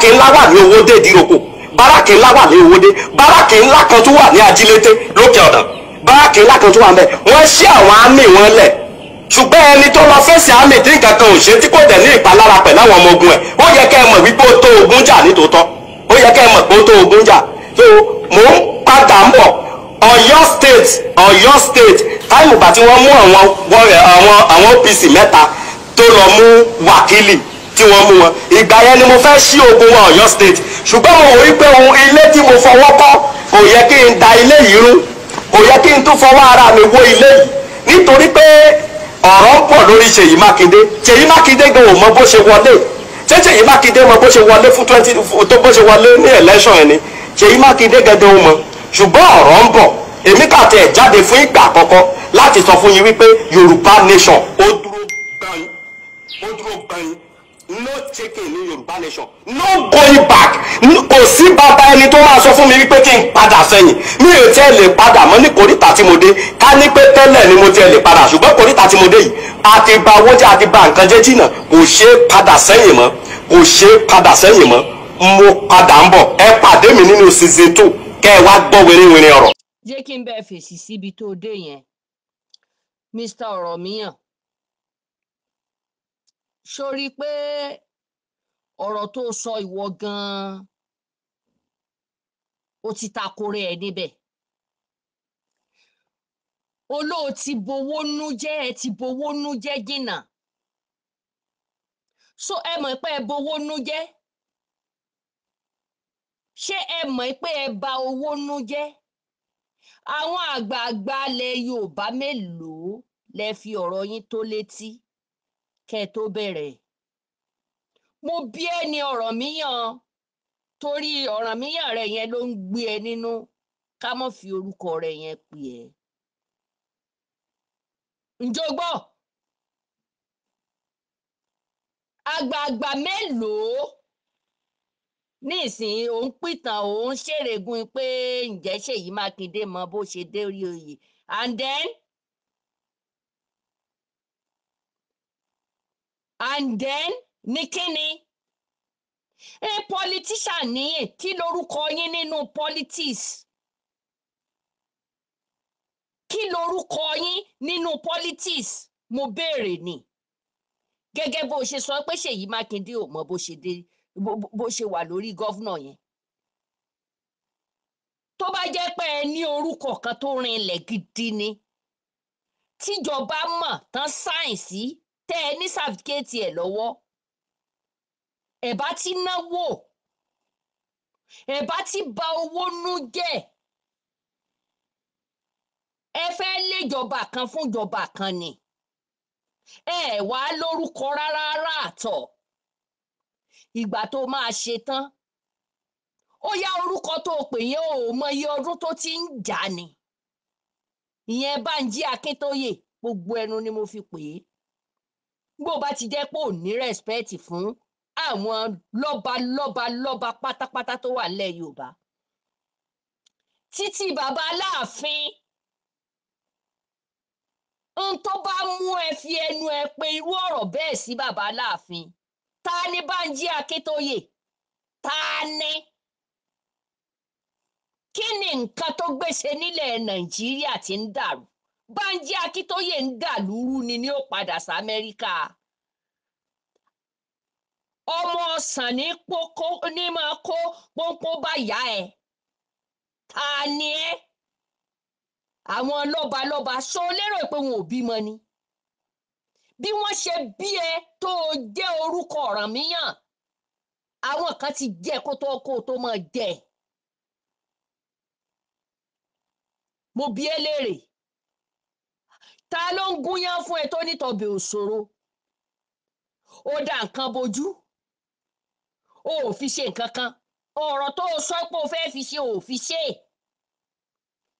Báràkì ńlá wà ní Owódé Ìdíròkò, báràkì ńlá wà ní Owódé, báràkì ńlá kan tún wà ní Ajílété lókè ọ̀dàn, báràkì ńlá kan tún wà ńbẹ̀. Wọ́n ṣí àwọn àmì wọn lẹ̀, ṣùgbọ́n ẹni tó lọ fèsì àmì tí nǹkan kan ò ṣe tí kò dẹ̀ ní ìpalára pẹ̀lú àwọn ọmọ ogun ẹ̀, ó yẹ kẹ́ ẹ mọ̀ wípé ó tó ogun jà nítòótọ́, ó yẹ kẹ́ ẹ mọ̀ pé ó tó ogun jà. So mò ń padà ń bọ̀. Ọ̀yọ́ state, Ọ̀yọ́ state, táìmù bá tí wọ́n mú àwọn OPC mẹ́ta tó lọ mú wákìlì tí wọ́n mú wọn, ìgbà yẹn ni mo fẹ́ ṣí ogun wọn Ọ̀yọ́ state. Ṣùgbọ́n mo wò wípé ohun ilé tí mo fọwọ́ kọ́ kò yẹ kí n da ilé yìí rú, kò yẹ kí n tún fọwọ́ ara mi wó ilé yìí, nítorí pé ọ̀rọ̀ ń pọ̀ lórí Ṣèyí Mákindé. Ṣèyí Mákindé gan ò mọ bó ṣe wọlé. Ṣé Ṣèyí Mákindé mọ bó ṣe wọlé fún 20 tó bó ṣe wọlé ní election ẹ̀ ni? Ṣèyí Mákindé gangan ò mọ. Ṣùgbọ́n ọ̀rọ̀ ń bọ̀. Èmi kà tẹ̀ jáde fún ìgbà àkọ́kọ́ láti sọ fún yín wípé Yorùbá nation ó dúró gbọ̀n, ó dúró gbọ̀n. No chicken ní Yorùbá nation, no going back. Kò sí bàbá ẹni tó máa sọ fún mi wípé kí n padà sẹ́yìn. Mi ò tẹ́ lè padà mọ́ ní kòríta tí mo dé. Ká ní pé tẹ́lẹ̀ ni mo tẹ́ lè padà, ṣùgbọ́n kòríta tí mo dé yìí, àti ba owó jẹ́, àti ba nǹkan jẹ́ jìnnà, kò ṣeé padà sẹ́yìn mọ́, kò ṣeé padà sẹ́yìn mọ́. Mo padà ń bọ̀, ẹ pàdé mi nínú season 2 kẹ́ ẹ wá gbọ́ wéré-wéré ọ̀rọ̀. Jẹ́ kí n bẹ́ẹ̀ fèsì síbi tó dé yẹn, Mr. Ọ̀rọ̀míyàn. Sórí pé ọ̀rọ̀ tó sọ ìwọ gan-an ó ti takore ẹ̀ níbẹ̀. Olóò ti bowó nú jẹ́, ẹ ti bowó nú jẹ́ jìnnà. So ẹ mọ̀ pé ẹ bowó nú jẹ́? Ṣé ẹ mọ̀ pé ẹ ba owó nú jẹ́? Àwọn àgbààgbà ilẹ̀ Yorùbá mélòó lẹ fi ọ̀rọ̀ yín tó létí kẹ́ ẹ tó bẹ̀rẹ̀? Mo bí ẹ ní Ọ̀rànmíyàn, torí Ọ̀rànmíyàn rẹ̀ yẹn ló ń gbé ẹ nínú, ká mọ̀ fi orúkọ rẹ̀ yẹn pè ẹ́. Ǹjọ́ gbọ́? Àgbààgbà mélòó nísìnyí òun pìtàn, òun ṣèrègùn pé ǹjẹ́ Ṣèyí Mákindé mọ bó ṣe dé orí oyè, and then ní kíni ẹ politician níyìn, kí lorúkọ yín nínú politics? Kí lorúkọ yín nínú politics? Mo béèrè ni. Gẹ́gẹ́ bó ṣe sọ pé Ṣèyí Mákindé ò mọ bó ṣe dé, bó ṣe wà lórí gọ́fúnà yẹn. Tó bá jẹ́ pé ẹ ní orúkọ kan tó rinlẹ̀ gidi ni, tíjọba mọ̀ tán sáyẹ̀nsì, tẹ́ ẹ ní sàfikéètì ẹ̀ lọ́wọ́, ẹ bá ti náwó, ẹ bá ti ba owó nú jẹ́. Ẹ fẹ́ léjọba kan fúnjọba kan ni, ẹ wá lórúkọ rárá rárá àtọ̀. Ìgbà tó máa ṣe tán, ó yá orúkọ tó pè yẹn ò mọ iye ọdún tó ti ń jà ni. Ìyẹn Bánjí Akíntóyè, gbogbo ẹnu ni mo fi pè é. Bó bá ti jẹ́ pé ò ní rẹ́spẹ́ẹ̀tì fún àwọn lọ́ba lọ́ba lọ́ba pátápátá tó wà nílẹ̀ Yorùbá, títí bàbá Aláàfin, n tó bá mú ẹ fi ẹnu ẹ pé irú ọ̀rọ̀ bẹ́ẹ̀ sí bàbá Aláàfin, ta ni Bánjí Akíntóyè? Ta ni? Kí ni nǹkan tó gbéṣe nílẹ̀ Nàìjíríà tí ń dàrú? Bánjí Akíntóyè ń dàlúrú ni ní ó padà sí Amẹ́ríkà. Ọmọ ọ̀sán ní pókó ní máa kó pọ́npọ́n bá yá ẹ. Ta ni ẹ? Àwọn lọ́balọ́ba ṣó lérò pé wọn ò bímọ ni? Bí wọ́n ṣe bí ẹ tó jẹ́ orúkọ Ọ̀rànmíyàn, àwọn kan ti jẹ́ kó tó máa jẹ. Mo bi ẹ́ léèrè, ta ló ń gúnyán fún ẹ tó nítọ̀bẹ̀ òṣòro? Ó dá nǹkan bojú, ó ò fi ṣe nǹkan kan. Ọ̀rọ̀ tó o sọ pé o fẹ́ fi ṣe, ò fi ṣe.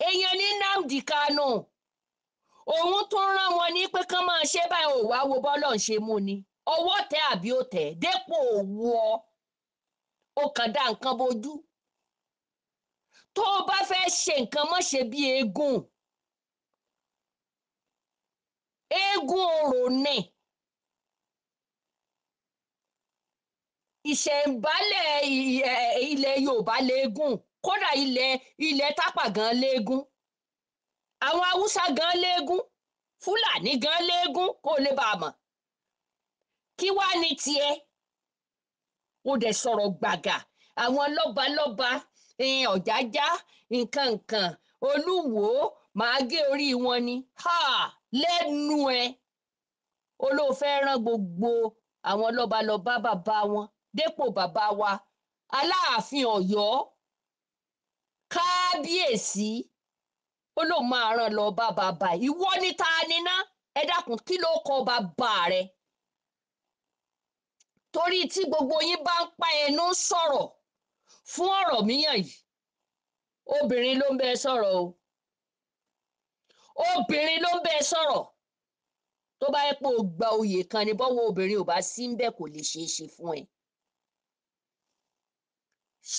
Èèyàn ní Nnamdi Kanu, òun tún rán wọn ní pé kán máa ṣe báyìí, ò wá wo bọ́lọ̀ ń ṣe mú ni. Ọwọ́ tẹ àbí ó tẹ̀, dépò òwú ọ, ó kàn dá nǹkan bojú. Tó o bá fẹ́ ṣe nǹkan, má ṣe bí eégún. Eégún orò ni. Ìṣẹ̀ǹbálẹ̀ ilẹ̀ Yorùbá léegun, kódà ilẹ̀ Tápà gan léegun, àwọn Haúsá gan léegun, Fúlàní gan léegun, kó lè bá a mọ̀. Kí wá ní tiẹ̀? Ó dẹ̀ sọ̀rọ̀ gbàgà àwọn lọ́balọ́ba, Ọ̀jájá, nǹkan nǹkan, Olúwo, màá gé orí wọn ni lẹ́nu ẹ̀. Olóòfẹ́ rán gbogbo àwọn lọ́balọ́ba bàbá wọn dépò bàbá wa Aláàfin Ọ̀yọ́ kábíyèsí, ó lóun máa rán lọ bá bàbá. Ìwọ ní ta ni ná? Ẹ dákun, kí ló kọ bàbá rẹ? Torí tí gbogbo yín bá ń pa ẹnu sọ̀rọ̀ fún ọ̀rọ̀ míyàn yìí, obìnrin ló ń bẹ sọ̀rọ̀ o, obìnrin ló ń bẹ sọ̀rọ̀. Tó bá yẹ pé o gba oyè kan ni, bọ́wọ́ obìnrin ò bá sí ń bẹ̀ kò lè ṣeé ṣe fún ẹ.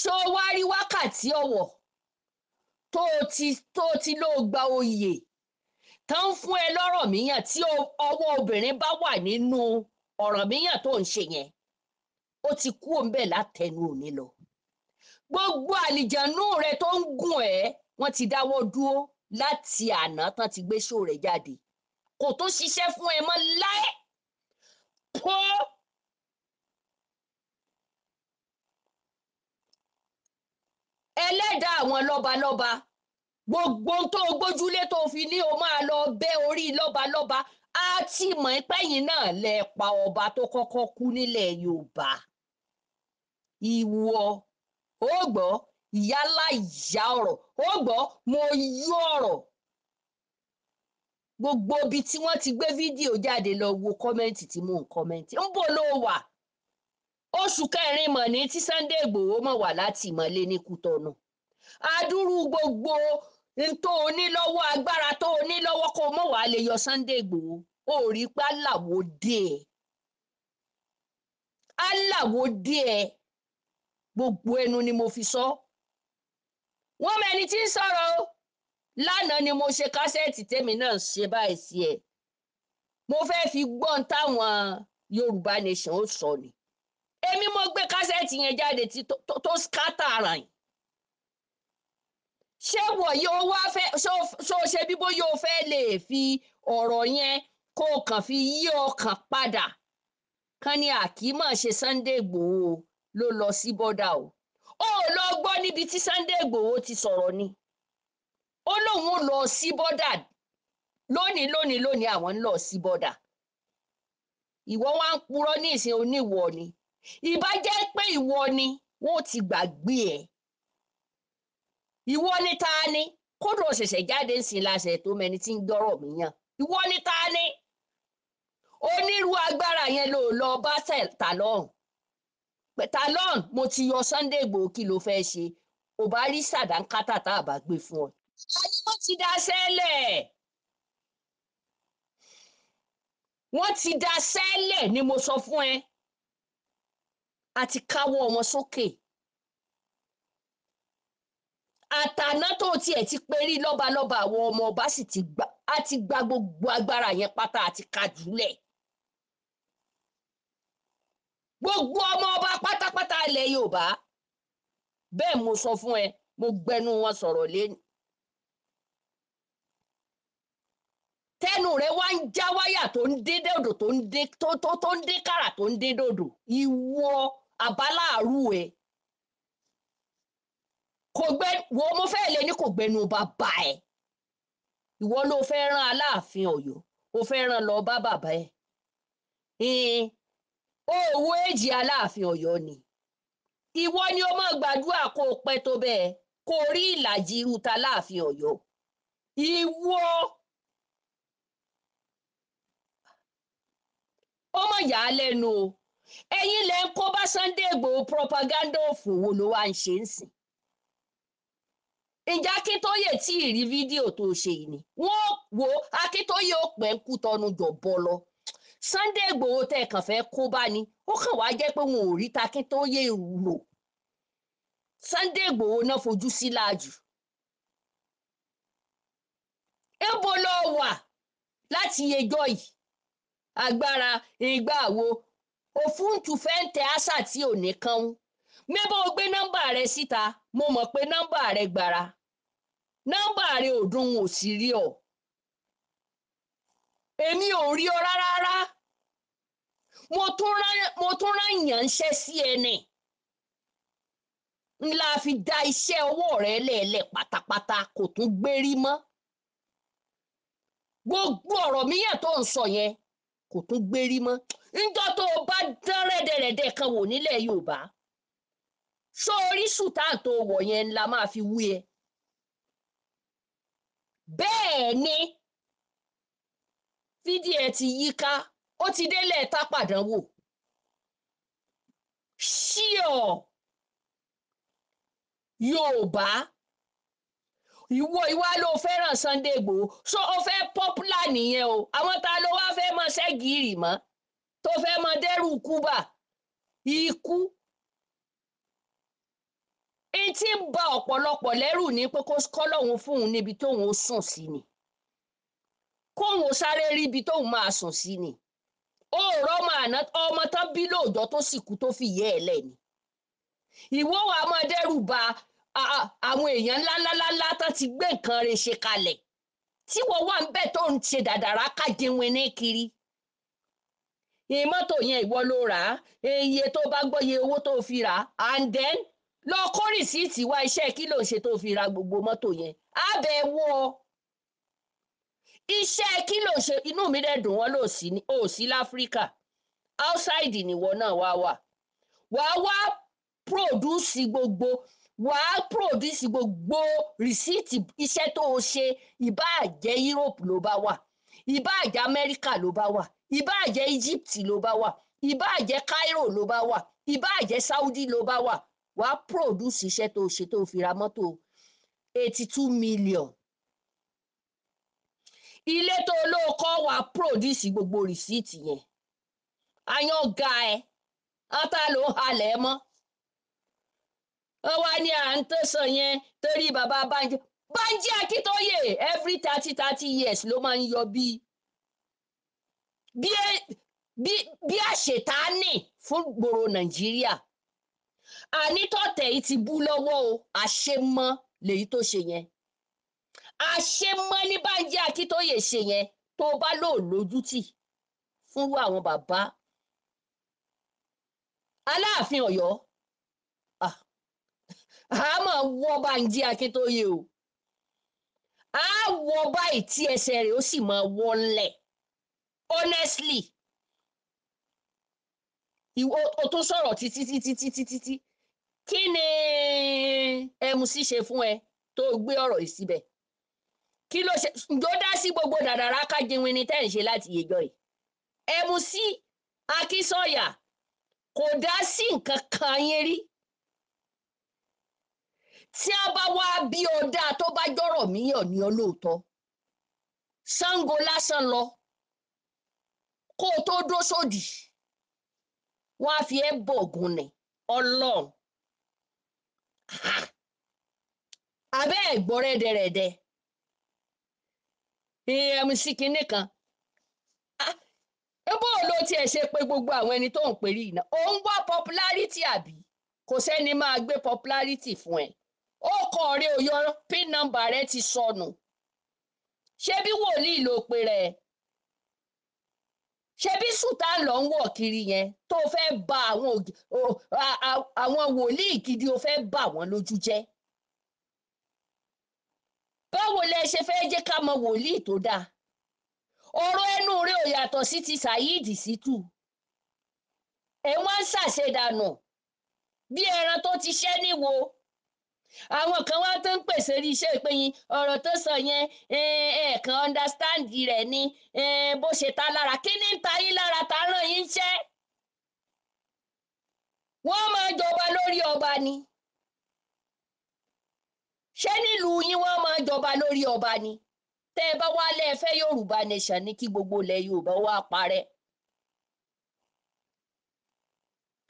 Ṣó wá rí wákàtí ọ̀wọ̀ tó ti ló gba oyè tán fún ẹ lọ́rọ̀ míyàn, tí ọwọ́ obìnrin bá wà nínú ọ̀rọ̀ míyàn tó ń ṣe yẹn, ó ti kú òǹbẹ̀ látẹnu òní lọ. Gbogbo àlìjànú rẹ tó ń gùn ẹ́, wọ́n ti dáwọ́ dúró láti àná tán ti gbé ṣó rẹ̀ jáde, kò tó ṣiṣẹ́ fún ẹ mọ́ láé. Pọ́ ẹlẹ́dàá àwọn lọ́balọ́ba, gbogbo tó gbójúlé tó fi ní o máa lọ bẹ́ orí lọ́balọ́ba, á ti mọ̀ pẹ́yìn náà lẹ pa ọba tó kọ́kọ́ kú nílẹ̀ Yorùbá. Ìwọ ó gbọ́ ìyálà ìyá ọ̀rọ̀, ó gbọ́ mo yọ ọ̀rọ̀. Gbogbo ibi tí wọ́n ti gbé fídíò jáde, lọ wo kọ́mẹ́ǹtì tí mò ń kọ́mẹ́ǹtì. Ń bò ló wà? Oṣù kẹrin mọ̀ ní tí Sunday Igboho mọ̀ wà láti ìmọ̀lé ní Kútọ̀nù. Adúrú gbogbo n tó o ní lọ́wọ́, agbára tó o ní lọ́wọ́, kó o mọ̀ wá lè yọ Sunday Igboho. Ó rí pé aláwo dé ẹ, aláwo dé ẹ. Gbogbo ẹnu ni mo fi sọ. Wọ́n mẹ́ni tí ń sọ̀rọ̀ o. Lánàá ni mo ṣe kásẹ̀tì tèmi náà ṣe báyìí sí ẹ. Mo fẹ́ fi gbọ́n táwọn Yorùbá Nation ó sọ ni. Èmi mo gbé kásẹ̀tì yẹn jáde tí tó skátà ara yìí. Ṣé wọ̀nyí ó wá fẹ́ ṣó ṣe bí bóyá o fẹ́ lè fi ọ̀rọ̀ yẹn kó o kàn fi yí ọkàn padà? Kán ní àkímọ̀ ṣe Sunday Igboho ló lọ sí bọ́dà o. Ó lọ gbọ́ níbi tí Sunday Igboho ti sọ̀rọ̀ ni. Ó lóun ó lọ sí bọ́dà lónìí lónìí lónìí, àwọn ń lọ sí bọ́dà. Ìwọ wá ń purọ́ ní ìsìn oníwọ ni. Ìbá jẹ́ pé ìwọ ni, wọ́n ti gbàgbé ẹ̀. Ìwọ ni ta ni? Kódò ṣẹ̀ṣẹ̀ jáde ń sin láṣẹ tó mẹni tí ń gbọ́rọ̀ mi yàn. Ìwọ ni ta ni? Onírú agbára yẹn ló lọ bá Talon. Talon, mo ti yọ Sunday Igboho, kí ló fẹ́ ṣe? Ò bá rí sàdánkátà tá a bá gbé fún ọ. Ayé wọ́n ti dá sẹ́lẹ̀. Wọ́n ti dá sẹ́lẹ̀ ni mo sọ fún ẹ. A ti káwọ́ wọn sókè. Àtàná tó tiẹ̀ ti perí lọ́balọ́ba, àwọn ọmọ ọba sì ti gbà, á ti gba gbogbo agbára yẹn pátá, àti kájúlẹ̀. Gbogbo ọmọ ọba pátápátá ilẹ̀ Yorùbá. Bẹ́ẹ̀ mo sọ fún ẹ, mo gbẹnu wọn sọ̀rọ̀ lẹ́nu. Tẹnu rẹ wá ń já wáyà tó ń dé dòdò, tó ń dé tó ń dé kàrà, tó ń dé dòdò. Ìwọ àbáláàrú ẹ kò gbẹ wo, mo fẹ́ lé ní kò gbẹnu bàbá ẹ. Ìwọ ló fẹ́ rán Aláàfin Ọ̀yọ́, ó fẹ́ rán lọ bá bàbá ẹ. Owó èjì Aláàfin Ọ̀yọ́ ni. Ìwọ ni o máa gbàdúrà kó o pẹ́ tó bẹ́ẹ̀, kó o rí ìlàjì irú ta Aláàfin Ọ̀yọ́. Ìwọ ó mọ̀ yà á lẹ́nu o. Ẹ̀yin lẹ ń kó bá Sunday Igboho, propaganda òfò wo ló wá ń ṣe ń sìn? Ǹjẹ́ Akíntóyè tí ì rí fídíò tó ṣe yìí ni? Wọ́n wo Akíntóyè ó pẹ́ ń kú tọnu jọ̀bọ lọ. Sunday Igboho tẹ́ kàn fẹ́ kó bá ni, ó kàn wá jẹ́ pé wọn ò rí takíntóyè rò. Sunday Igboho náà fojú sí láàjù. Ebo lọ wà láti ẹjọ́ yìí? Agbára ìgbà wo? Òfúntù fẹ́ ń tẹ àṣà tí ò ní kán. Mẹ́bọ̀ o gbé nọ́mbà rẹ síta, mo mọ̀ pé nọ́mbà rẹ gbàrà. Nọ́mbà rẹ ò dùn, ò sì rí ọ. Èmi ò rí ọ rárá rárá. Mo tún rán ìyànṣẹ́ sí ẹni. Ńlá fi da iṣẹ́ ọwọ́ rẹ lẹ́ẹ̀lẹ̀ pátápátá, kò tún gbérí mọ́. Gbogbo ọ̀rọ̀ míyàn tó ń sọ yẹn kò tún gbérí mọ́. Ńjọ́ tó o bá dán rẹ́dẹ̀rẹ́dẹ̀ kan wò nílẹ̀ Yorùbá, sórí sùtá tó wọ̀ yẹn ńlá máa fi wú ẹ. Bẹ́ẹ̀ ni fídíò ẹ ti yíká, ó ti délẹ̀ tápàdánwò. Ṣíọ̀ Yorùbá, ìwọ ìwà ló fẹ́ràn Sunday Igboho, so o fẹ́ popular nìyẹn o. Àwọn ta ló wá fẹ́ mọ ṣẹ́gìrì mọ́ tó fẹ́ mọ dẹ́rù kúbà ikú? N tí ń ba ọ̀pọ̀lọpọ̀ lẹ́rù ní pé kó kọ́lọ́hún fún un níbi tóun ó sùn sí ni, kóun ó sáré rí ibi tóun máa sùn sí ni. Ó rọ́mọ àná, ọmọ tán bí lóòjọ́ tó sì kú tó fi yẹ́ ẹ lẹ́ni. Ìwọ wa máa dẹ́rù ba àwọn èèyàn ńláńláńlá tán ti gbé nǹkan rẹ̀ ṣe kalẹ̀, tí wọ́n wà ń bẹ̀ tó ń ṣe dàdàrà kájẹun ní kiri. Ìmọ́tò yẹn ìwọ ló rà á, iye tó bá gbọ́ iye owó tó fi rà á, and then lọ kó rìsíìtì wá iṣẹ́ kí ló ń ṣe tó fi ra gbogbo mọ́tò yẹn. Abẹ́ wọ iṣẹ́ kí ló ń ṣe. Inú mi dẹ̀ dùn wọ́n lò sí ò sí láfíríkà, outside nìwọ náà wá wà. Wàá wá produce gbogbo, wàá produce gbogbo rìsíìtì iṣẹ́ tó o ṣe. Ìbáà jẹ́ Europe ló bá wà, ìbáà jẹ́ Amẹ́ríkà ló bá wà, ìbáà jẹ́ Egypt ló bá wà, ìbáà jẹ́ Cairo ló bá wà, ìbáà jẹ́ Saudi ló bá wà, wàá produce iṣẹ́ tó o ṣe tó o fi ra mọ́tò 82 million. Ilé tó o lóo kọ́, wàá produce gbogbo rìsíìtì yẹn. Àyàn ga ẹ, ata ló ń halẹ̀ mọ́. Wọ́n wá ní à ń tẹ̀sán yẹn torí bàbá Bánjí. Bánjí Akíntóyè every 30 years ló máa ń yọ bí bí bí àṣetánì fún gbòòrò Nàìjíríà. Ànítọ̀tẹ̀ yìí ti bú lọ́wọ́ o, àṣemọ́ lèyí tó ṣe yẹn. Àṣemọ́ ní Bánjí Akíntóyè ṣe yẹn. Tó bá lò lójútì fúnrú àwọn bàbá Aláàfin Ọ̀yọ́, a máa wọ́ Bánjí Akíntóyè o, a wọ́ báyìí tí ẹsẹ̀ rẹ̀ ó sì máa wọ́lẹ̀. Honestly, ìwọ o tún sọ̀rọ̀ títí títí títí títí. Kí ni MC ṣe fún ẹ tó gbé ọ̀rọ̀ yìí síbẹ̀? Kí ló ṣe ǹjọ́ dá sí gbogbo dàdàrà kájínwin ni tẹ́ ń ṣe láti yẹjọ́ yìí? MC Akínsọ̀yà kò dá sí nǹkan kan yín rí. Tí a bá wá bí ọ̀dà tó bá jọ̀rọ̀ míyàn ní olóòótọ́, Ṣàngó lásán lọ kó o tó dó sódì, wọ́n á fi ẹ́ bọ̀gùn ní Ọlọ́run. Abẹ́ ẹ̀gbọ́ rẹ́dẹ̀rẹ́dẹ́ MC kinní kan. Bó ló tiẹ̀ ṣe pé gbogbo àwọn ẹni tó ń perí iná, ó ń wá popularity àbí? Kò sẹ́ni máa gbé popularity fún ẹ. Ó kọ rẹ ò yọ, pin number rẹ ti sọnù. Ṣé bí wòlíì ló pe rẹ? Ṣé bí sultan lọ ń wọ̀ kiri yẹn tó fẹ́ ba àwọn wòlíì gidi, ó fẹ́ bà wọ́n lójú jẹ́? Báwo lẹ ṣe fẹ́ jẹ́ ká mọ wòlíì tó dáa? Ọ̀rọ̀ ẹnu rẹ ò yàtọ̀ sí ti Saheed Shittu. Ẹ wọ́n ń ṣàṣedànù bí ẹran tó ti ṣẹ́ níwo. Àwọn kan wá tó ń pèsè rí iṣẹ́ ìpínyìn ọ̀rọ̀ tó sọ yẹn, ẹ̀ẹ̀kan understand rẹ̀ ni bó ṣe ta lára. Kí ni ń ta yín lára? Ta ràn yín ṣẹ́? Wọ́n máa jọba lórí ọba ni. Ṣé nílùú yín wọ́n máa jọba lórí ọba ni? Tẹ́ ẹ bá wá lẹ́ẹ̀fẹ́ Yorùbá nation ní kí gbogbo ilẹ̀ Yorùbá wá parẹ́.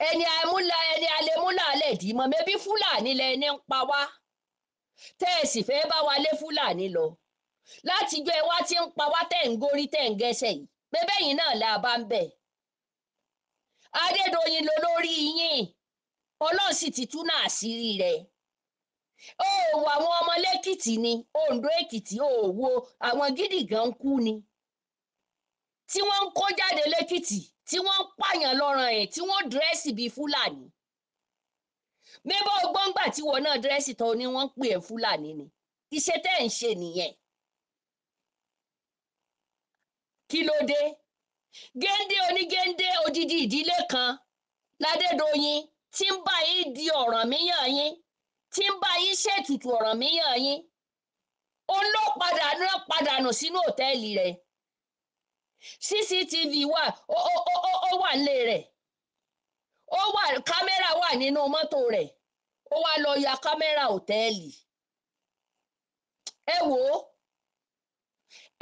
Ẹni àmúlà ẹni àlemúlà lẹ̀ dì mọ́, mẹ́bí Fúlàní lẹni ń pa wá. Tẹ́ ẹ sì fẹ́ bá wa lé Fúlàní lọ. Látijọ́ ẹ wá ti ń pa wá, tẹ́ ń gorí tẹ́ ń gẹ́sẹ̀ yìí. Bẹ́bẹ́ yìí náà la bá ń bẹ̀. Adédoyin ló lórí yín, Ọlọ́run sì ti tú náà àṣírí rẹ̀. Ó wo àwọn ọmọ lẹ́kìtì ni, Oǹdó Èkìtì, ó wo àwọn gidi gan kú ni tí wọ́n ń kó jáde lẹ́kìtì, tí wọ́n ń pààyàn lọ́ràn ẹ̀, tí wọ́n dírẹ́sì bíi Fúlàní. Mébọ́ gbọ́ngbà tí wọ́n náà dírẹ́sì tán ni wọ́n ń pè ẹ́ Fúlàní ni. Iṣẹ́ tẹ́ ń ṣe nìyẹn. Kí ló dé? Géńdé onígéńdé odidi ìdílé kan ládédoyin tí ń bá yín di Ọ̀rànmíyàn yín, tí ń bá yín ṣètùtù Ọ̀rànmíyàn yín. Òun ló padà náà padànù sínú òtẹ́ẹ̀lì rẹ̀. CCTV wà, ó wà nílé rẹ̀, ó wà, kámẹ́rà wà nínú mọ́tò rẹ̀, ó wá lọ ya kámẹ́rà òtẹ́ẹ̀lì. Ẹ wò ó,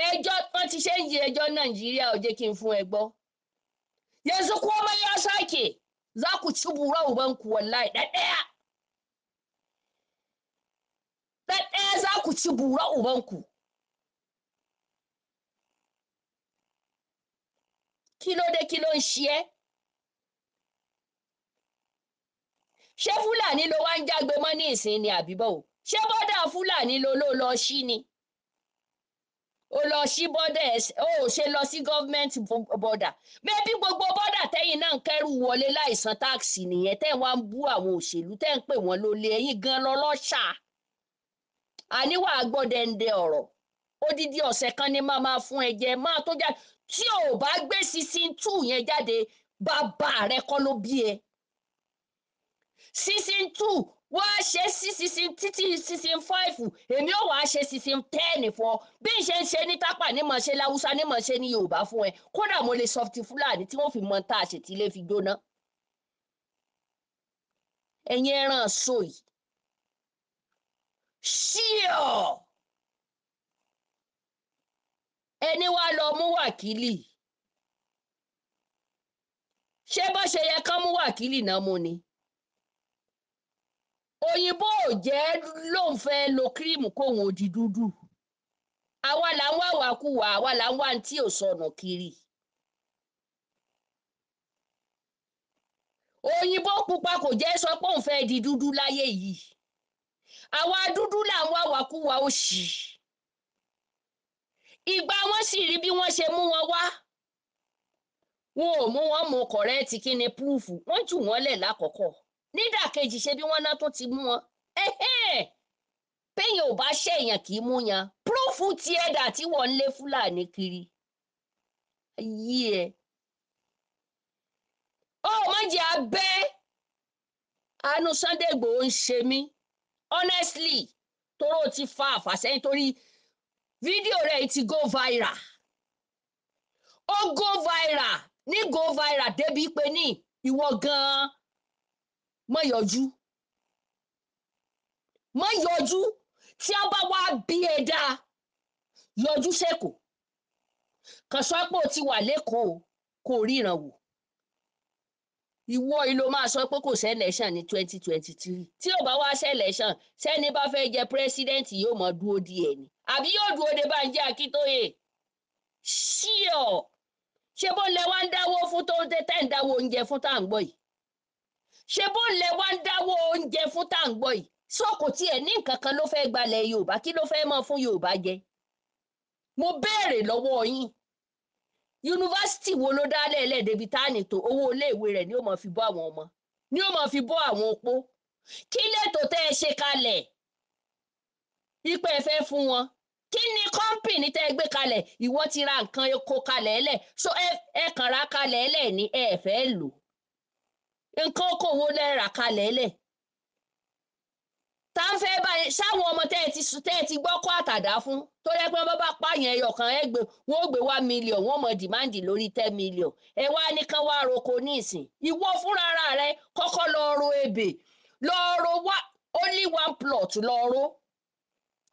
ẹjọ́ wọ́n ti ṣe ń yí ẹjọ́ Nàìjíríà, ò jẹ́ kí n fún ẹ gbọ́. Yanzu komai ya sake, za ku ci bura ubanku wallahi. Ɗaɗɗaya ɗaɗɗaya za ku ci bura ubanku. Kí ló dé? Kí ló ń ṣe ẹ́? Ṣé Fúlàní ló wá ń jágbe mọ́ ní ìsìn ni àbíbọ̀ o? Ṣé bọ́dà Fúlàní ló ló lọ sí ni? Ó lọ sí bọ́dà ẹ̀, ó ò ṣe lọ sí gọ́ọ̀mẹ̀ntì bọ́dà. Mẹ́bí gbogbo bọ́dà tẹ́yìn náà ń kẹ́rù wọlé láìsan táàkì nìyẹn, tẹ́ ń wá ń bú àwọn òṣèlú, tẹ́ ń pè wọ́n lólè, ẹ̀yìn gan lọ́lọ́ṣà. Àníwá gbọ́dẹ̀ǹdẹ̀ ọ̀rọ̀. Odidi ọ̀sẹ̀ kan ni máa máa fún ẹ jẹ, máa tó jáde. Tí ò bá gbé season 2 yẹn jáde, bàbá rẹ kọ́ ló bí ẹ. Season 2 wá ṣe sí season títí season 5, èmi ò wá ṣe season 10 fún ọ. Bí n ṣe ń ṣe ní Tápà ní mọ̀ ṣe láwùsá ní mọ̀ ṣe ní Yorùbá fún ẹ. Kódà mo lè sọ ti Fúlàní tí wọ́n fi mọ tá a ṣe tí ilé fi jóná. Ẹ̀yin ẹran so yìí. Ṣíọ̀! Ẹni wá lọ mú wákìlì. Ṣé bó ṣe yẹ kán mú wákìlì náà mú ni? Òyìnbó ò jẹ́ lóun fẹ́ lo kírìmù kóun ò di dúdú. Àwa là ń wá wàkúwà, àwa là ń wá ní tí ò sọnù kiri. Òyìnbó pupa kò jẹ́ sọ pé òun fẹ́ di dúdú láyé yìí. Àwa dúdú là ń wá wàkúwà òṣì. Ìgbà wọn sì rí bí wọ́n ṣe mú wọn wá. Wọn ò mú wọn mú kọ̀rẹ́ẹ̀tì kí ni púrúfù, wọ́n jù wọ́n lẹ̀ lákọ̀ọ́kọ́. Nídàkejì ṣe bí wọ́n náà tó ti mú wọn. Péyàn ò bá ṣèyàn kì í mú yan. Púrúfù ti ẹ̀dà tí wọ́n ń lé Fúlàní kiri. Ayé ẹ. Ó má jẹ́ abẹ́. Àánú Sunday Igboho ń ṣe mí. Honestly, toró ti fa àfàsẹ́yìn torí fídíò rẹ̀ ti go viral. Ó go viral ní go viral débi pé ní ìwọ gan-an mọ́ yọjú. Mọ́ yọjú tí a bá wá bí ẹ dáa, yọjú sẹ́kọ̀ọ́. Kàn sọ pé o ti wà lẹ́kọ̀ọ́ kò ríran wò. Ìwọ yìí ló máa sọ pé kò sí election ní 2023. Tí ò bá wá sí election, sẹ́ni bá fẹ́ jẹ president yóò mọ dúró díẹ̀ ni. Àbí yóò dúró de Bánjí Akíntóyè? Ṣíọ̀! Ṣé bó lẹ wá ń dáwó fún tó ń tẹ́ ń dáwó oúnjẹ fún tá à ń gbọ́ yìí? Ṣé bó lẹ wá ń dáwó oúnjẹ fún tá à ń gbọ́ yìí? Sọ kò tiẹ̀ ní nǹkan kan ló fẹ́ gbalẹ̀ Yorùbá, kí ló fẹ́ mọ́ fún Yorùbá jẹ? Mo béèrè lọ́wọ́ yín. Yunifásitì wo ló dá lẹ́ẹ̀lẹ́ débi tá à ní tó owó iléèwé rẹ̀ ni ó máa fi bọ́ àwọn ọmọ, ni ó máa fi bọ́ àwọn opó? Kí lètò tẹ́ ẹ ṣe kalẹ̀ ipò ẹ fẹ́ fún wọn? Kí ni kọ́ńpìnì tẹ́ ẹ gbé kalẹ̀? Ìwọ ti ra nǹkan oko kalẹ̀ ẹlẹ̀, so ẹ kàn ra kalẹ̀ ẹlẹ̀ ní ẹ fẹ́ lò. Nǹkan oko wo lẹ rà kalẹ̀ ẹlẹ̀? Tá ń fẹ́ báyìí sáwọn ọmọ tẹ́ ẹ ti gbọ́ kó àtàdá fún, tó yẹ pé wọ́n bá pààyàn ẹyọ kan ẹ gbé wọ́n ó gbé 1 million, wọ́n mọ dìmáàndì lórí 10 million. Ẹ wá ní kán wá roko ní ìsìn. Ìwọ fúnra rẹ kọ́kọ́ lọ ro ebè, lọ ro wá only 1 plot lọ ro,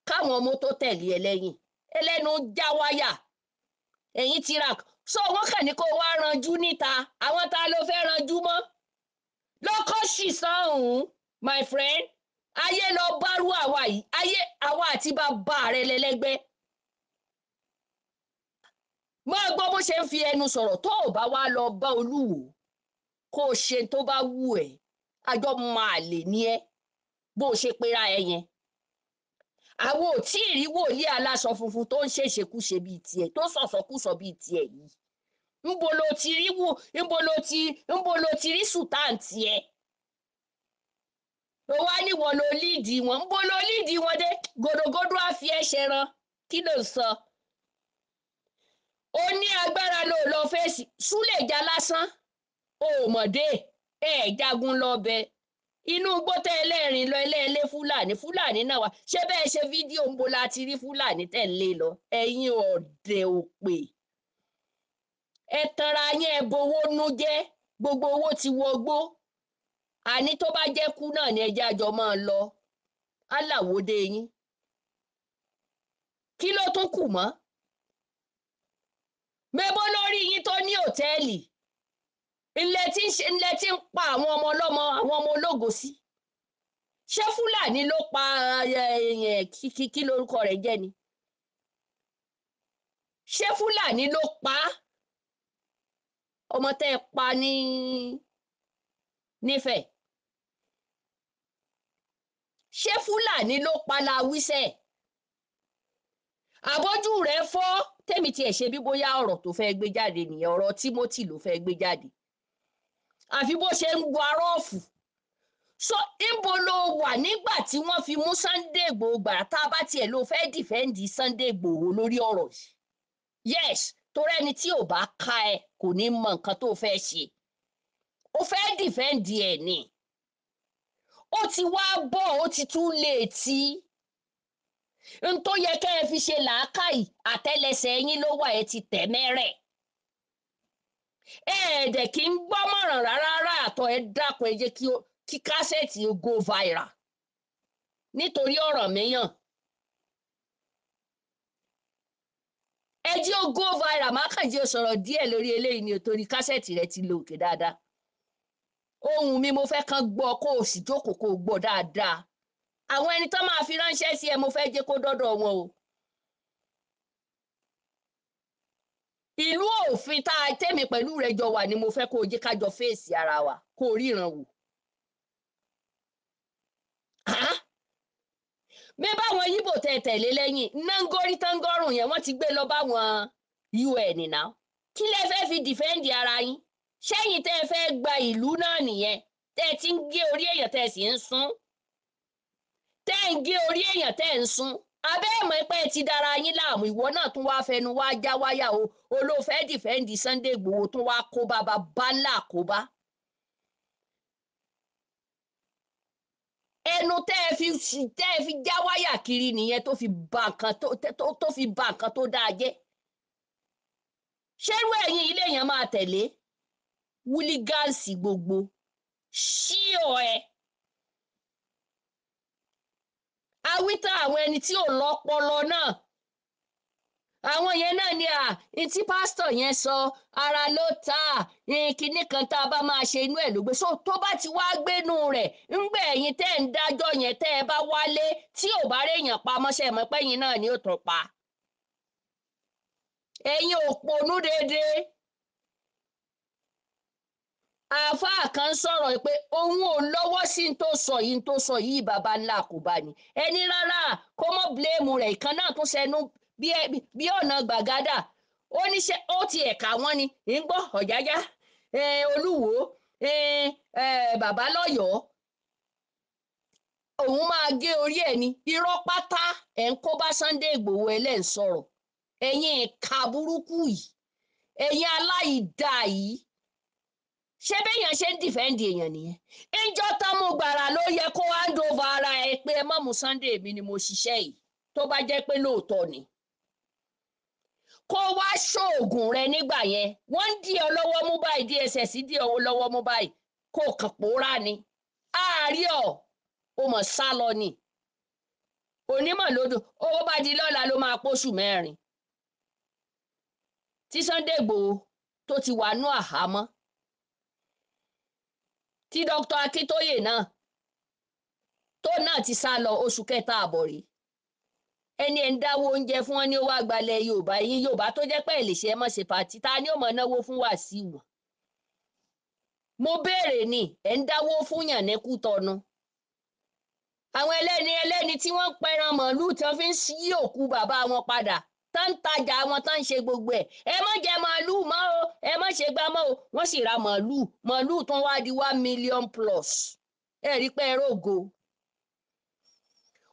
káwọn ọmọ tó tẹ̀lé ẹ lẹ́yìn. Ẹlẹ́nu já wáyà ẹ̀yìn ti ra. So wọ́n kàn ní kó wá ranjú níta. Àwọn ta ló fẹ́ ranjú mọ́? Lọ́kọ́ sì sọ́hùn, my friend. Ayé lọ bárú àwa yìí, ayé àwa àti bàbá rẹ lẹ́lẹ́gbẹ́. Máa gbọ́ bó ṣe ń fi ẹnu sọ̀rọ̀. Tó ò bá wá lọ bá Olúwo, Kó o ṣe tó bá wù ẹ́, àjọ máa lè ní ẹ bó o ṣe pera ẹ yẹn. Àwọn ò tí ì rí wòlíì aláṣọ funfun tó ń ṣèṣekúṣe bíi tiẹ̀, tó sọ̀sọ̀kúsọ bíi tiẹ̀ yìí. Ńbo lo ti rí wò, ńbo lo ti rí sùtàn tiẹ̀? Ó wá níwọ lo líìdì wọn, ńbo lo líìdì wọn dé? Gòdògòdò á fi ẹ́ ṣẹran, kí ló ń sọ? Ó ní agbára ló lọ fèsì, Súlèjà lásán, ó mọ̀dé, ẹ̀ jagun lọ́bẹ̀. Inú igbó tẹ́ ẹlẹ́rìn lọ ẹlẹ́ẹ̀lé Fúlàní, Fúlàní náà wá. Ṣé bẹ́ẹ̀ ṣe fídíò ń bo la ti rí Fúlàní tẹ̀ ń lé lọ? Ẹ̀yin ọ̀dẹ̀ òpè. Ẹ tanra yín, ẹ bowó nú jẹ́, gbogbo owó ti wọgbó. Àní tó bá jẹ́ kú náà ni ẹjẹ́ àjọ máa lọ. Aláwòde yín. Kí ló tún kù mọ́? Mebo lórí yín tó ní òtẹ́ẹ̀lì. Ilẹ̀ tí ń ṣe, ilẹ̀ tí ń pa àwọn ọmọ ọlọ́mọ, àwọn ọmọ ológo sí. Ṣé Fúlàní ló pa kí lórúkọ rẹ̀ jẹ́ ni? Ṣé Fúlàní ló pa ọmọ tẹ́ ẹ pa ní nífẹ̀ẹ́? Ṣé Fúlàní ló pa la wíṣẹ́? Àbójú rẹ̀ fọ́. Tèmi tiẹ̀ ṣe bí bóyá ọ̀rọ̀ tó fẹ́ gbé jáde nìyẹn, ọ̀rọ̀ Timothy ló fẹ́ gbé jáde. Àfi bó ṣe ń gba rọ́ọ̀fù. So ńbo ló wà nígbà tí wọ́n fi mú Sunday Igboho gbàrà tá a bá tiẹ̀ ló fẹ́ dìfẹ́ǹdì Sunday Igboho lórí ọ̀rọ̀ yìí? Yes, torí ẹni tí ò bá ká ẹ kò ní mọ nǹkan tó fẹ́ ṣe. Ó fẹ́ dìfẹ́ǹdì ẹ̀ ni. Ó ti wá bọ̀, ó ti tún lè tí. N tó yẹ kẹ́ ẹ fi ṣe làákàyè, àtẹ́lẹsẹ̀ yín ló wà, ẹ ti tẹ̀ mẹ́rẹ̀. Ẹ ẹ̀dẹ̀ kì í gbọ́mọ̀ràn rárá àtọ̀, ẹ dákun, ẹ jẹ́ kí kásẹ̀tì go viral nítorí ọ̀rọ̀ mìíràn. Ẹ jẹ́ ó go viral, má kàn jẹ́ ó sọ̀rọ̀ díẹ̀ lórí eléyìí ni o, torí kásẹ̀tì rẹ ti lo òkè dáadáa. Ohùn mi mo fẹ́ kàn gbọ́, kó o sì jókòó kó o gbọ́ dáadáa. Àwọn ẹni tó máa fi ránṣẹ́ sí ẹ, mo fẹ́ jẹ́ kó dọ́dọ̀ wọn o. Ìlú òfin tá a tẹ̀mí pẹ̀lú rẹ̀ jọ wà ni mo fẹ́ kó o jẹ́ ká jọ fèsì ara wa, kó o ríran wò. Bí báwọn Yíbò tẹ tẹ̀lé lẹ́yìn nángórí tángọ́rùn yẹn, wọ́n ti gbé lọ báwọn UN náà. Kí lẹ fẹ́ fi dìfẹ́ǹdì ara yín? Ṣẹ́yìn tẹ́ ẹ fẹ́ gba ìlú náà nìyẹn, tẹ́ ẹ ti ń gé orí èèyàn tẹ́ ẹ sì ń sún. Tẹ́ ẹ ń gé orí èèyàn tẹ́ ẹ ń sún. Abẹ́ ẹ̀mọ́ pé ẹ ti dára yín láàmú, ìwọ náà tún wá fẹnu wá já wáyà o, olóòfẹ́ dìfẹ́ǹdì Sunday Igboho tún wá kó bá bàbá ńlá kó bá. Ẹnu tẹ́ ẹ fi já wáyà kiri nìyẹn tó fi ba nǹkan tó fi ba nǹkan tó dáa jẹ́. Ṣérú ẹ̀yin ilé yẹn máa tẹ̀lé wúlígánsì gbogbo ṣíọ ẹ. Awítán àwọn ẹni tí ò lọ́pọlọ náà, àwọn yẹn náà ni à tí pásítọ̀ yẹn sọ ara ló ta kinní kan tá a bá máa ṣe inú ẹ̀ ló gbé. So tó bá ti wá gbénu rẹ̀ ńgbẹ́ ẹ̀yin tẹ́ ń dájọ́ yẹn, tẹ́ ẹ bá wálé tí ò bá réèyàn pamọ́ṣẹ́ mọ́ pẹ́yìn náà ni ó tún pa. Ẹ̀yin òpònú déédéé. Àáfàá kan sọ̀rọ̀ pé òun ò lọ́wọ́ sí ní tó sọ yìí, ní tó sọ yìí baba ńlá kò bá ní. Ẹni rárá kó mọ́ bíléèmù rẹ̀, ìkan náà tún ṣẹnu bí ọ̀nà gbàgádà. Ó ní ṣe ó ti ẹ̀ka wọn ni ń gbọ́ Ọ̀jájá, Olúwo, bàbá lọ́yọ̀ọ́, òun máa gé orí ẹ̀ ni. Irọ́ pátá ẹ̀ ń kó bá Sunday Igboho ẹlẹ́ ń sọ̀rọ̀. Ẹ̀yin ìka burúkú yìí, ẹ̀yin aláìda yìí, ṣé béèyàn ṣe ń dìfẹ́ǹdì èèyàn nìyẹn? Ńjọ́ tán mú gbàrà ló yẹ kó hand over ara ẹ pé ẹ má mú Sunday, mi ni mo ṣiṣẹ́ yìí, tó bá jẹ́ pé lóòótọ́ ni. Kó wá ṣoògùn rẹ nígbà yẹn, wọ́n ń dí ọ lọ́wọ́ mú báyìí, DSS dí ọ lọ́wọ́ mú báyìí, kó kàn pòórá ni. Àárí ọ, ó mọ̀ sá lọ ni. Onímọ̀ lódò, owó bá di lọ́la ló máa póṣù mẹ́rin. Tí Sunday Igboho tó ti wà nú àhámọ́, tí Dr. Akintoye náà tó náà ti sá lọ oṣù kẹta àbọ̀ rí. Ẹni ẹ̀ ń dáwọ́ oúnjẹ fún wọn ní ó wá gbalẹ̀ Yorùbá, ẹ̀yin Yorùbá tó jẹ́ pé ẹ̀ lè ṣe ẹ mọ̀ ṣe pàtí, ta ni ó mọ̀ náwó fún Wàsíù? Mo béèrè ni, ẹ̀ ń dáwó fún yàn ní Kútọ́nù. Àwọn ẹlẹ́ni ẹlẹ́ni tí wọ́n ń pẹran màálù tí wọ́n fi ń yí òkú bàbá wọn padà, tán ń tajà wọn, tán ń ṣe gbogbo ẹ̀. Ẹ má jẹ màálù mọ́ o, ẹ má ṣe gbá mọ́ o. Wọ́n sì ra màálù, màálù tó wá di 1 million plus. Ẹ rí pé ẹ rógo.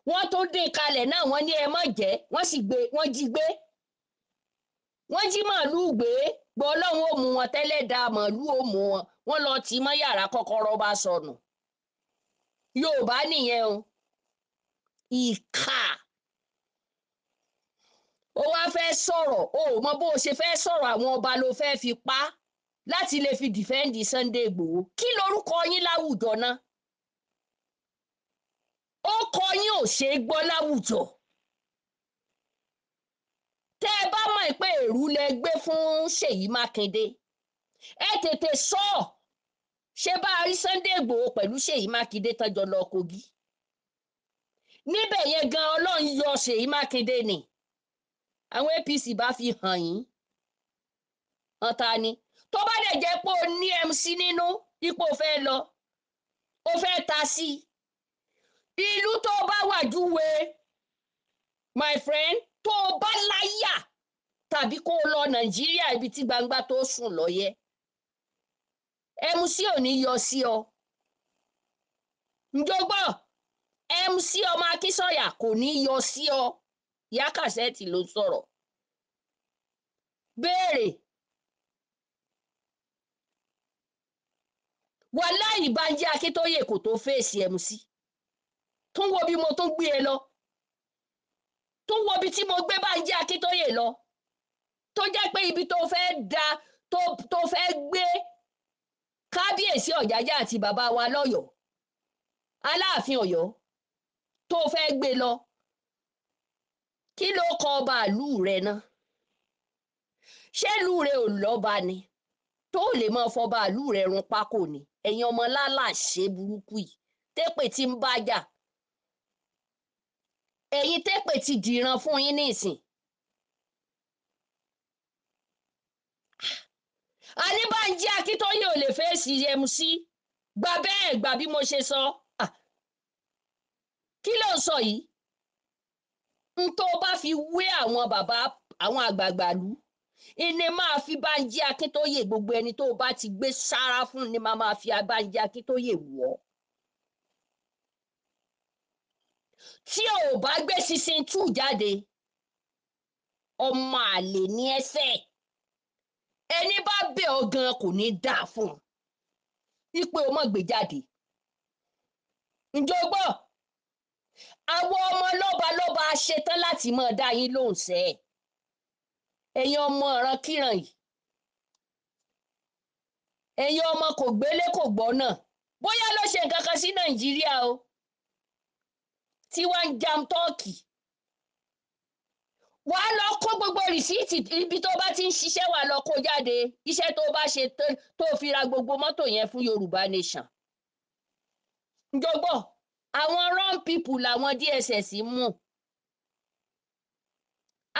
Wọ́n tún dín kalẹ̀ náà, wọ́n ní ẹ má jẹ, wọ́n sì gbé, wọ́n jí gbé. Wọ́n jí màálù gbé, gbọ́ Ọlọ́run ó mú wọn tẹ́lẹ̀ da màálù ó mú wọn. Wọ́n lọ tì mọ́ yàrá, kọ́kọ́rọ́ bá sọnù. Yorùbá nìyẹn o. Ìkà. Ó wá fẹ́ sọ̀rọ̀, o ò mọ bó o ṣe fẹ́ sọ̀rọ̀, àwọn ọba ló fẹ́ fi pa láti lè fi defend Sunday Igboho. Kí lorúkọ yín láwùjọ náà? Ó kọ yín ò ṣeé gbọ́ láwùjọ. Tẹ́ ẹ bá mọ̀ pé èrú lẹ gbé fún Ṣèyí Mákindé, ẹ tètè sọ ọ́. Ṣé bá a rí Sunday Igboho pẹ̀lú Ṣèyí Mákindé tán jọ lọ Kogi? Níbẹ̀ yẹn gan Ọlọ́run yọ Ṣèyí Mákindé ni. Àwọn APC bá fi hàn yín. Hàn ta ni? Tó bá dẹ̀ jẹ́ pé o ní MC nínú ipò fẹ́ lọ, o fẹ́ ta sí i. Ìlú tó bá wà júwe, my friend, tó o bá láyà tàbí kó o lọ Nàìjíríà ibi tí gbangba tó sùn lọ́yẹ. MC ò ní yọ sí ọ. Ǹjọ́ MC ọmọ Akínsọ̀yà kò ní yọ sí ọ. Ìyá Kàsẹ́ẹ̀tì ló sọ̀rọ̀. Béèrè. Wàláhì Bánjí Akíntóyè kò tó fèsì MC. Tún wo bí mo tún gbé e lọ. Tún wo bí tí mo gbé Bánjí Akíntóyè lọ. Tó jẹ́ pé ibi tó fẹ́ da tó fẹ́ gbé Kábíyèsí Ọ̀jájá àti bàbá wa lọ́yọ̀ọ́, Aláàfin Ọ̀yọ́, tó fẹ́ gbé lọ. Kí ló kọ ọba ìlú rẹ náà? Ṣé ìlú rẹ ò lọ́ba ni? Tó lè máa fọba ìlú rẹ run pákó ni? Ẹ̀yin ọmọ lálàṣẹ burúkú yìí, tépè tí ń bá jà. Ẹ̀yin tépè ti dìran fún yín nísìn. Àní Bánjí Akíntóyè ò lè fèsì MC. Gbà bẹ́ẹ̀, gbà bí mo ṣe sọ. Kí ló ń sọ yìí? N tó bá fi wé àwọn bàbá àwọn àgbààgbà lù, ìní máa fi Bánjí Akíntóyè, gbogbo ẹni tó bá ti gbé sára fún ni máa fi Bánjí Akíntóyè wọ̀. Tí o bá gbé season 2 jáde, ọmọ àlè ní ẹsẹ̀. Ẹni bá bẹ̀ ọ́ gan kò ní dáa fún un. Ipò o mọ̀ gbé jáde. Ǹjọ́ gbọ́? Àwọn ọmọ lọ́balọ́ba ṣetán láti máa dá yín lóhùn sẹ́ ẹ̀. Ẹ̀yin ọmọ ìrankíran yìí. Ẹ̀yin ọmọ kò gbélé kò gbọ́ náà. Bóyá ló ṣe nǹkan kan sí Nàìjíríà o. Tí wọ́n ń jam tọ́ọ̀kì. Wàá lọ kó gbogbo rìsíìtì ibi tó bá ti ń ṣiṣẹ́, wàá lọ kó jáde. Iṣẹ́ tó bá ṣe tó fi ra gbogbo mọ́tò yẹn fún Yorùbá Nation. Ǹjọ́ gbọ́? Àwọn wrong people làwọn DSS mú.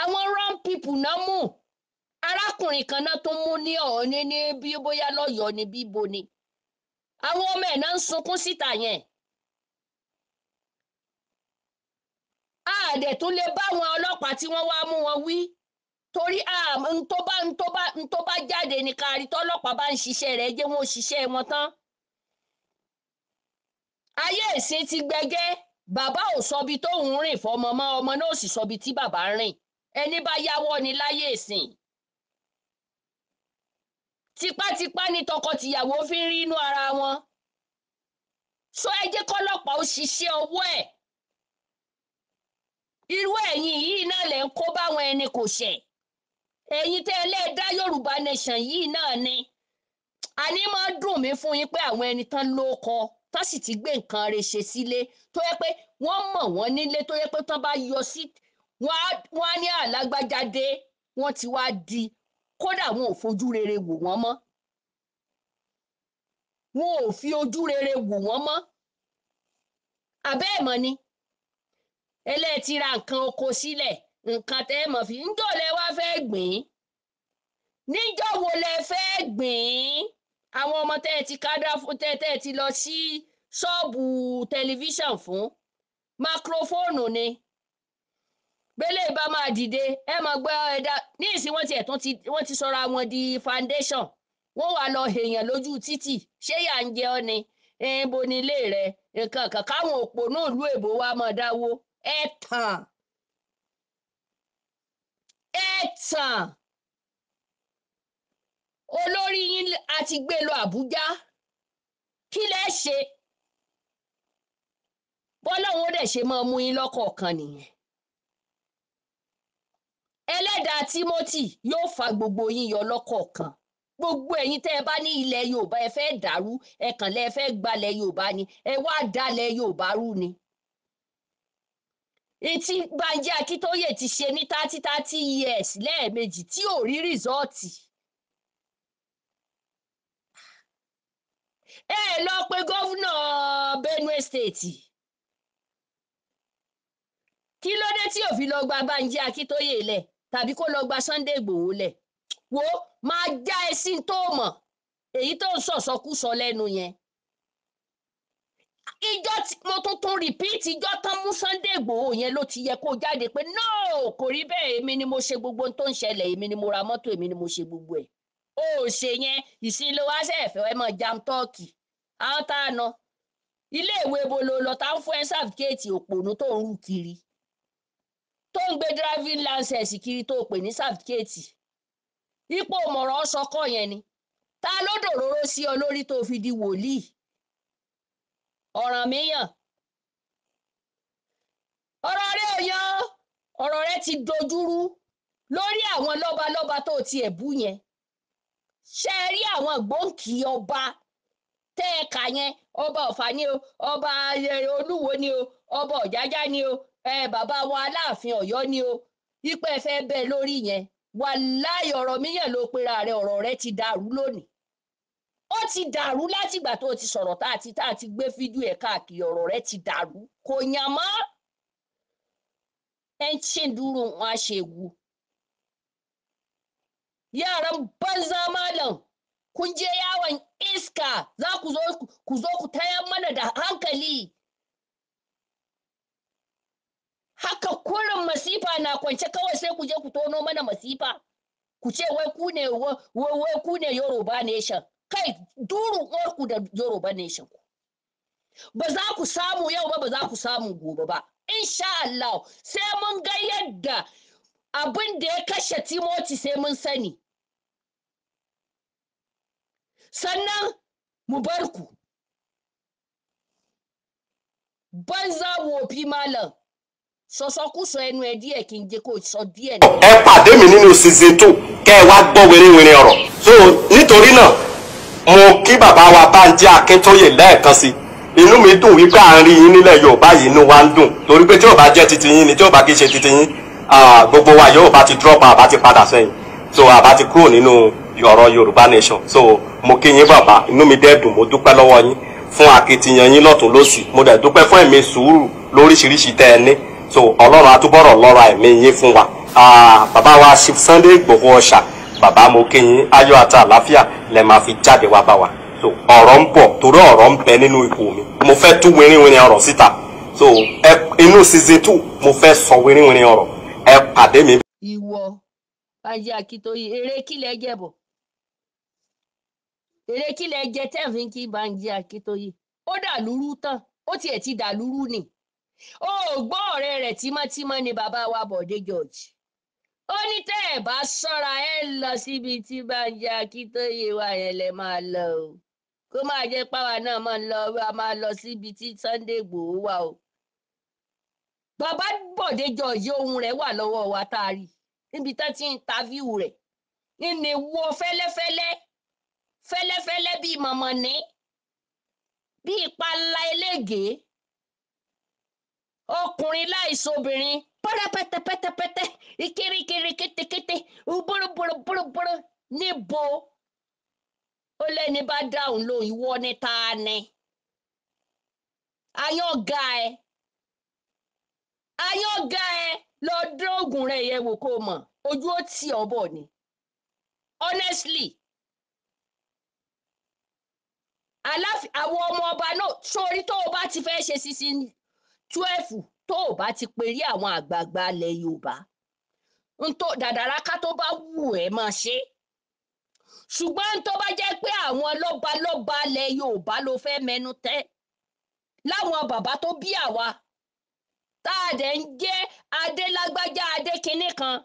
Àwọn wrong people náà mú. Arákùnrin kan náà tó mú ní Ọ̀ọ́ni ní bí bóyá lọ́yọ̀ọ́ ni bíbo ni. Àwọn ọmọ ẹ̀ náà ń sunkún síta yẹn. Àdẹ̀ tún lè bá àwọn ọlọ́pàá tí wọ́n wá mú wọn wí. Torí n tó bá jáde ní kárí tọ́lọ́pàá bá ń ṣiṣẹ́ rẹ̀, jẹ́ wọn ó ṣiṣẹ́ wọn tán. Ayé ìsìn ti gbẹgẹ́, bàbá ò sọbi tó ń rìn fọmọ mọ́, ọmọ náà ò sì sọbi tí bàbá ń rìn. Ẹni bá yáwọ́ ni láyé ìsìn. Tipátipá ni tọkọtìyàwó fi ń rí inú ara wọn. Sọ ẹ jẹ́ kọ́lọ́pàá ó ṣiṣẹ́ ọwọ́ ẹ̀. Irú ẹ̀yin yìí náà lẹ̀ ń kó báwọn ẹni kò ṣẹ̀. Ẹ̀yin tẹ́ ẹ lẹ́ẹ̀dá Yorùbá Nation yìí náà ni. Àní máa dùn mí fún yín pé àwọn ẹni tán ló kọ, tán sì ti gbé nǹkan rẹ̀ ṣe sílé tó yẹ pé wọ́n mọ̀ wọ́n nílé, tó yẹ pé tán bá yọ sí wọ́n á ní àlágbájáde, wọ́n ti wá di kódà wọn ò fojú rere wò wọ́n mọ́. Wọn ò fi ojú rere wò wọ́n mọ́. Àbẹ́ ẹ̀ mọ̀ ni. Ẹlẹ́ẹ̀tì ra nǹkan oko sílẹ̀, nǹkan tẹ́ ẹ mọ̀ fi ńjọ́ lẹ wá fẹ́ gbìn. Níjọ́ wo lẹ fẹ́ gbìn? Àwọn ọmọ tẹ́ ẹ ti kádà fún, tẹ́ ẹ ti lọ sí ṣọ́ọ̀bù tẹlifíṣàn fún máikrófóònù ni. Bẹ́lẹ̀ bá máa dìde, ẹ máa gbọ́ ẹ̀dá ní ìsìn. Wọ́n ti ẹ̀tún ti wọ́n ti sọra wọn di foundation. Wọ́n wà lọ èèyàn lójú títì, ṣé yà ń jẹ ọ́ ni? Bo ni ilé rẹ? Nǹkan kan káwọn òpònú ìlú èbó wa máa dáwó. Ẹ tàn, ẹ tàn. Olórí yín a ti gbé lọ Àbújá, kí lẹ ṣe? Bọ́lọ́hún ó dẹ̀ ṣe máa mú yín lọ́kọ̀ọ̀kan nìyẹn. Ẹlẹ́dàá Timothy yóò fa gbogbo yín yọ lọ́kọ̀ọ̀kan. Gbogbo ẹ̀yin tẹ́ ẹ bá ní ilẹ̀ Yorùbá ẹ fẹ́ dàrú, ẹ kàn lẹ́ fẹ́ gbalẹ̀ Yorùbá ni, ẹ wá dalẹ̀ Yorùbá rú ni. Etí Bánjí Akíntóyè ti ṣe ní 30 years lẹ́ẹ̀mejì tí ò rí result. Ẹ lọ pe governor Benue State, kí ló dé tí ò fi lọ gba Bánjí Akíntóyè lẹ̀ tàbí kó lọ gba Sunday Ìgbòho lẹ̀? Wo, máa já ẹ sí tó mọ̀ èyí tó ń sọ̀sọ́kúsọ lẹ́nu yẹn. Ìjọ tí mo tún repeat, ìjọ tán mú Sunday Ìgbòho yẹn ló ti yẹ kó jáde pé no, kò rí bẹ́ẹ̀, èmi ni mo ṣe gbogbo ohun tó ń ṣẹlẹ̀, èmi ni mo ra mọ́tò, èmi ni mo ṣe gbogbo ẹ̀. O ò ṣe yẹn, ìsinmi wá sẹ́ẹ̀fẹ́ ẹ mọ̀ jam tọ́ọ̀kì. Àwọn tá a nà iléèwé bo lo lọ tá ń fún ẹ sáfìkéètì òpònú tó ń rù kiri, tó ń gbé driving license kiri tó pè ní sáfìkéètì. Ipò mọ̀rọ̀ sọkọ yẹn ni. Ta ló dòróró sí ọ lórí tó fi di wòlíì? Ọ̀rànmíyàn, ọ̀rọ̀ rẹ ò yan, ọ̀rọ̀ rẹ ti dojúrú lórí àwọn lọ́balọ́ba tó tiẹ̀ bú yẹn. Ṣé ẹ rí àwọn gbòǹkì ọba tẹ́ ẹ kà yẹn? Ọba Ọ̀fà ni o, ọba Olúwo ni o, ọba Ọ̀jájá ni o, bàbá wa Aláàfin Ọ̀yọ́ ni o. Ipò ẹ fẹ́ bẹ́ẹ̀ lórí yẹn, wàláì Ọ̀rànmíyàn ló pera rẹ, ọ̀rọ̀ rẹ ti dàrú lónìí. Ó ti dàrú látìgbà tó ti sọ̀rọ̀ tá a ti gbé fídíò ẹ̀ káàkiri, ọ̀rọ̀ rẹ ti dàrú, kò yàn mọ́. Ẹ ń ṣe dúró wọn á ṣe wu. Yaran banza malam, kun je yawon iska, za ku zo ku tayar mana da hankali. Haka kurin masifa na kwance kawai sai ku je ku tono mana masifa. Ku ce wai ku ne wai ku ne Yoruba nation. Kai durun uwarku da Yoruba nation ku. Ba za ku samu yau ba, ba za ku samu gobe ba. Insha Allah sai mun ga yadda abin da ya kashe Timothy sai mun sani. Sannan mu bar ku. Banza wofi malam. Sọsọkúsọ ẹnu ẹ díẹ̀ kí n jẹ́ kó sọ díẹ̀. Ẹ pàdé mi nínú season 2 kẹ́ ẹ wá gbọ́ wérewère ọ̀rọ̀. So nítorí náà mo kí bàbá wa Bánjí Akíntóyè lẹ́ẹ̀kan sí. Inú mi dùn wípé à ń rí yín nílẹ̀ Yorùbá yìí, inú wa ń dùn torí pé tí ò bá jẹ́ titi yín ni, tí ò bá kí ṣe titi yín, gbogbo wa yóò bá ti drop, àbá ti padà sẹ́yìn, so àbá ti kúrò nínú ọ̀rọ̀ Yorùbá nation. So mo kí yín bàbá, inú mi dẹ́ dùn, mo dúpẹ́ lọ́wọ́ yín fún akitiyan yín lọ́tún lósì, mo dẹ̀ dúpẹ́ fún ẹ̀mí sùúrù lóríṣiríṣi tẹ́ ẹ ní. So Ọlọ́run atúbọ̀rọ̀ lọ́ra ẹ̀mí yín fún wa. Bàbá wa Chief Sunday Igboho Ọ̀ṣà, bàbá mo kí yín, ayọ̀ àti àlàáfíà lẹ máa fi jáde wá bá wa. So ọ̀rọ̀ ń bọ̀ torí ọ̀rọ̀ ń bẹ nínú ipò mi, mo fẹ́ tú wìrìwìrì ọ̀rọ̀ síta. So inú season 2 mo fẹ́ sọ wìrìwìrì ọ̀rọ̀, ẹ pàdé mi. Ìwọ Bánjí Akíntóyè, eré kílẹ̀ jẹ bọ̀, eré kílẹ̀ jẹ tẹ́ẹ̀fín kí Bánjí Akíntóyè ó dà lúrú tán, ó tiẹ̀ ti dà lúrú ni. Ó gbọ́ ọ̀rẹ́ rẹ̀ tímọ́tímọ́ ni bàbá wa Bọ̀dé George. Ó ní tẹ́ ẹ̀ bá ṣọ́ra ẹ lọ síbi tí Bánjí Akíntóyè wà yẹn lẹ máa lọ o. Kó máa jẹ́ páwa náà máa ń lọ, a máa lọ síbi tí Sunday Igboho wà o. Bàbá Bọ̀dé George ohun rẹ̀ wà lọ́wọ́ wa tá a rí níbi tá ti ń interview rẹ̀. Ní wọ fẹ́lẹ́fẹ́lẹ́ fẹ́lẹ́fẹ́lẹ́ bíi mọ̀mọ́ní bíi panla elégèé, ọkùnrin láìsobìnrin pẹ́rẹ́pẹ́tẹ́pẹ́tẹ́pẹ́tẹ́ ìkíríkírí kétékété búrúburúburúburú níbo. Ó lẹ́ni bá dáhùn lóhùn, ìwọ ni ta ni? Ayọ́gá ẹ, ayọ́gá ẹ lọ dán oògùn rẹ yẹ̀ wò kó mọ̀, ojú ó tì ọ́ bọ̀ ni. Honestly. Aláàfin, àwọn ọmọ ọba náà, sórí tó o bá ti fẹ́ ṣe season 12, tó o bá ti perí àwọn àgbààgbà ilẹ̀ Yorùbá, n tó dàdàràká tó bá wù ẹ́ máa ṣe. Ṣùgbọ́n tó bá jẹ́ pé àwọn lọ́balọ́ba ilẹ̀ Yorùbá ló fẹ́ mẹnu tẹ́, láwọn bàbá tó bí àwa tá a dẹ̀ ń jẹ́ adélágbájá adékinní kan,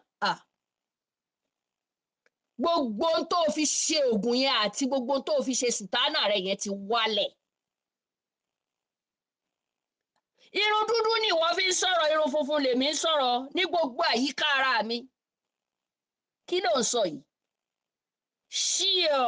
gbogbo ohun tó fi ṣe oògùn yẹn àti gbogbo ohun tó fi ṣe sùtánà rẹ yẹn ti wálẹ̀. Irun dúdú ni wọ́n fi ń sọ̀rọ̀, irun funfun lèmi ń sọ̀rọ̀ ní gbogbo àyíká ara mi. Kí ló ń sọ yìí? Ṣíọ.